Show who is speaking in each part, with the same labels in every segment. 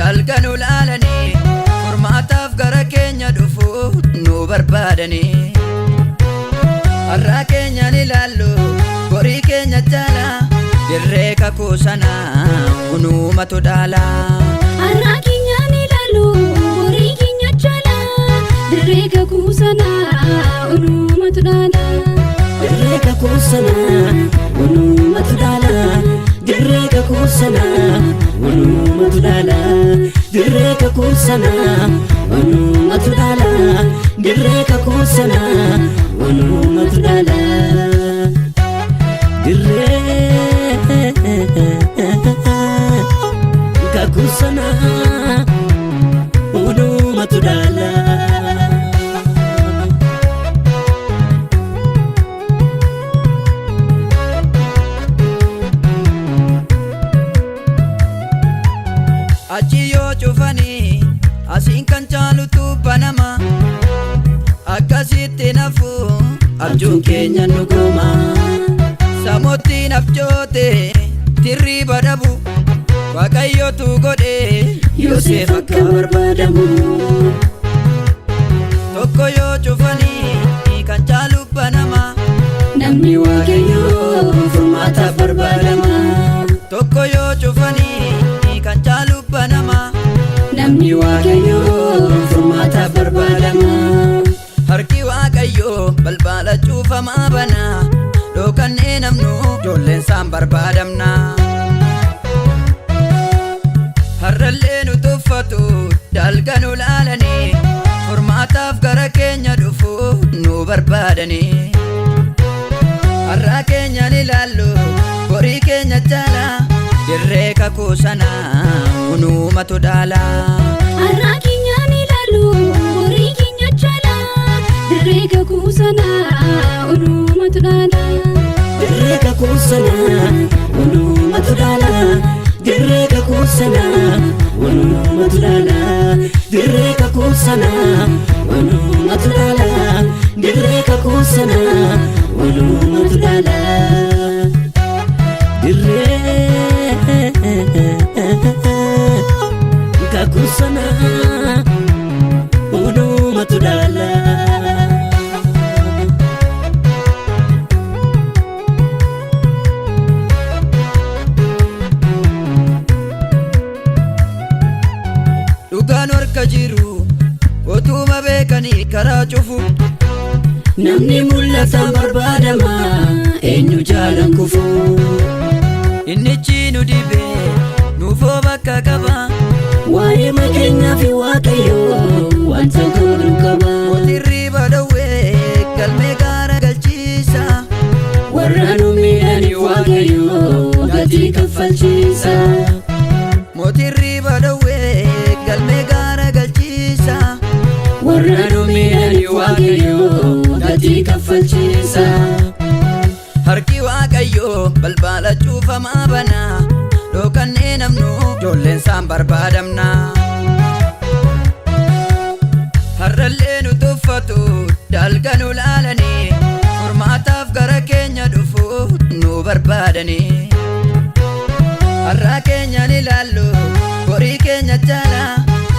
Speaker 1: dalga nu laalanii furmaataaf gara keenya dhufu nu barbaadanii. Har'aa keenya ni ilaallu, borii keenya jaala, dirree kakuu sanaa hunumatu dhaala.
Speaker 2: Har'aa keenya ni ilaallu, borii keenya jaala, dirree kakuu sanaa hunumatu dhaala.
Speaker 3: Dirree kakuu sanaa hunumatu dhaala. Dirree kakuu sanaa hunumatu dhaala. Dirree kakuu sanaa hunumatu dhaala. Dirree kakuu sanaa hunumatu dhaala. Dirree kakuu sanaa hunumatu dhaala.
Speaker 1: Achi yoo cufanii asiin kan caalutu banama, akkasitti nafu abjuun keenya nu goma. Samootiin abjoote tirrii badabu, Waaqayyotu godhe
Speaker 3: Yoosef akka barbaadamu.
Speaker 1: Tokko yoo cufanii kan caalu banama.
Speaker 3: Namni Waaqayyoo furmaataaf barbaadama.
Speaker 1: Tokko yoo cufanii kan caalu banama.
Speaker 3: Namni Waaqayyoo furmaataaf barbaadama.
Speaker 1: Harki Waaqayyoo balbala cufamaa bana, dhokannee namnu ijoolleen isaan barbaadamna. Har'allee nu tuffatu, dalga nu laalanii furmaataaf gara keenya dhufu nu barbaadanii. Har'aa keenya ni ilaallu, borii keenya jaala, dirree kakuu sanaa hunumatu dhaala.
Speaker 2: Har'aa keenya ni ilaallu, borii keenya jaala, dirree kakuu sanaa hunumatu dhaala.
Speaker 3: Dirree kakuu sanaa hunumatu dhaala. Dirree kakuu sanaa hunumatu dhaala. Dirree kakuu sanaa hunumatu dhaala. Dirree kakuu sanaa hunumatu dhaala. Dirree kakuu sanaa hunumatu dhaala.
Speaker 1: Dhugaan harka jiru otuma beekanii karaa cufu.
Speaker 3: Namni mul'atan barbaadama, eenyu jaalan kufu.
Speaker 1: Innichi nu dibee nuufoo bakka qaba.
Speaker 3: Waa'ee makeenyaa fi Waaqayyoo wanta godhu qaba.
Speaker 1: Mootirri badawwee galmee gaara galchiisa.
Speaker 3: Warra nu miidhaniif Waaqayyoo gatii kaffalchiisa.
Speaker 1: Mootirri badawwee galmee gaara galchiisa.
Speaker 3: Warra nu miidhaniif Waaqayyoo gatii kaffalchiisa.
Speaker 1: Harki Waaqayyoo balbala cufamaa bana, dhokannee namnu ijoolleen isaan barbaadamna. Har'allee nu tuffatu, dalga nu laalanii furmaataaf gara keenya dhufu nu barbaadanii. Har'aa keenya ni ilaallu, borii keenya jaala,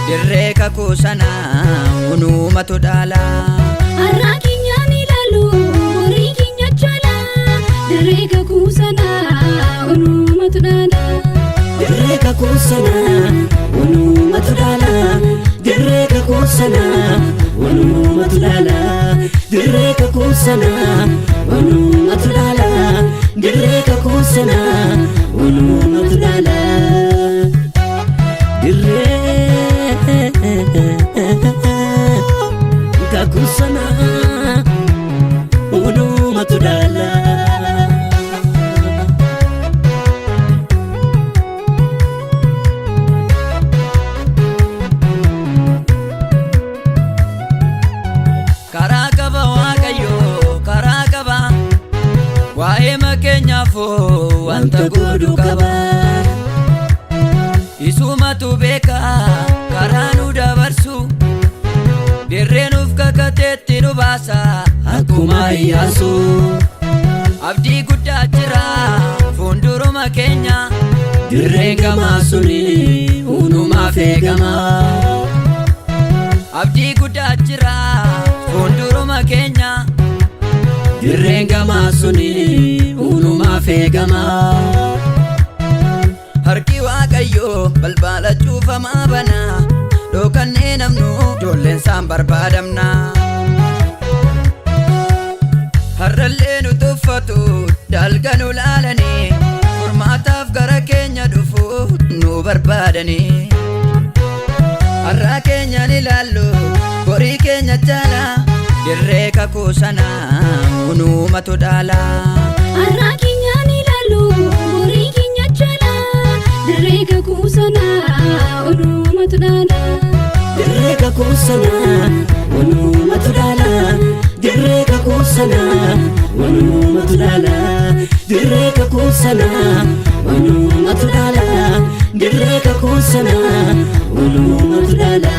Speaker 1: dirree kakuu sanaa hunumatu dhaala.
Speaker 2: Har'aa keenya ni ilaallu, borii keenya jaala, dirree kakuu sanaa hunumatu dhaala.
Speaker 3: Dirree kakuu sanaa hunumatu dhaala. Dirree kakuu sanaa hunumatu dhaala. Dirree kakuu sanaa hunumatu dhaala. Dirree kakuu sanaa hunumatu dhaala. Dirree kakuu sanaa hunumatu dhaala.
Speaker 1: Karaa qaba Waaqayyoo, karaa qaba, waa'ee makeenyaafoo wanta godhu qaba. Isumatu beeka karaa nu dabarsu, dirree nuuf kakateetti nu baasa
Speaker 3: akkuma Iyyaasuu.
Speaker 1: Abdii guddaa jira fuulduruma keenya,
Speaker 3: Dirreen gamaa suni hundumaaf eegama.
Speaker 1: Abdii guddaa jira fuulduruma keenya.
Speaker 3: Dirreen gamaa suni unumaaf eegama.
Speaker 1: Harki Waaqayyoo balbala cuufamaa bana. Dhokannee namnu ijoolleen isaan barbaadamna. Har'allee nu tuffatu dalga nu laalanii furmaataaf gara keenya dhufu nu barbaadanii. Har'aa keenya ni ilaallu borii keenya caala dirree kakuu sana hunumatu dhaala.
Speaker 2: Har'aa keenya ni ilaallu horii keenya caala dirree kakuu sana onumatu dhaala.
Speaker 3: Dirree kakuu sana wanumatu dhaala. Dirree kakuu sana wanumatu dhaala. Dirree kakuu sana wanumatu dhaala. Dirree kakuu sana wanumatu dhaala.